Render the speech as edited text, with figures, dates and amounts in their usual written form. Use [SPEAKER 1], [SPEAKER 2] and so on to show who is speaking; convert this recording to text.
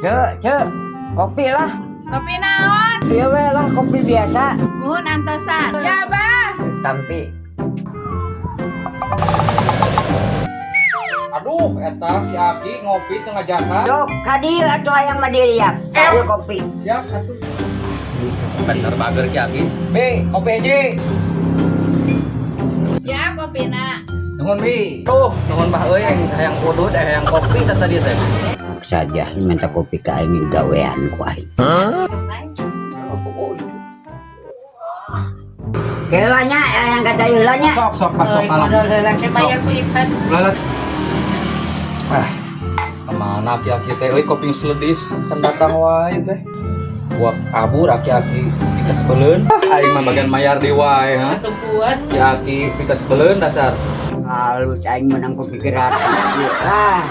[SPEAKER 1] Cek, cek, kopi lah.
[SPEAKER 2] Kopi naon?
[SPEAKER 1] Iya we lah, kopi biasa.
[SPEAKER 2] Muhun, antosan. Ya, Bah.
[SPEAKER 1] Tampi.
[SPEAKER 3] Aduh, eta si Aki ngopi teu ngajakan.
[SPEAKER 1] Dok, kadil atau hayang madiriak. Kadil kopi.
[SPEAKER 3] Siap atuh. Bener bager Ki Aki. Bi, kopi hiji.
[SPEAKER 2] Ya, kopina.
[SPEAKER 3] Nuhun, Bi. Tuh, nuhun bah euy yang hayang udud eh hayang kopi teh tadi teh.
[SPEAKER 1] Saja minta kopi ka aing gawean ku aing. Kelanya yang kata heulanya.
[SPEAKER 3] Sok sok pak sok kalah.
[SPEAKER 2] Bayar ku Ipan.
[SPEAKER 3] Lalat. Ah, kemana aki-aki teh? Euy, kopi seledis can datang wae teh. Buat kabur aki-aki pikasebeleun. Ah, aing mah bagian mayar deui wae ha.
[SPEAKER 2] Tumpuan.
[SPEAKER 3] Ki aki pikasebeleun dasar.
[SPEAKER 1] Halus aing menang kopi gratis. Ah.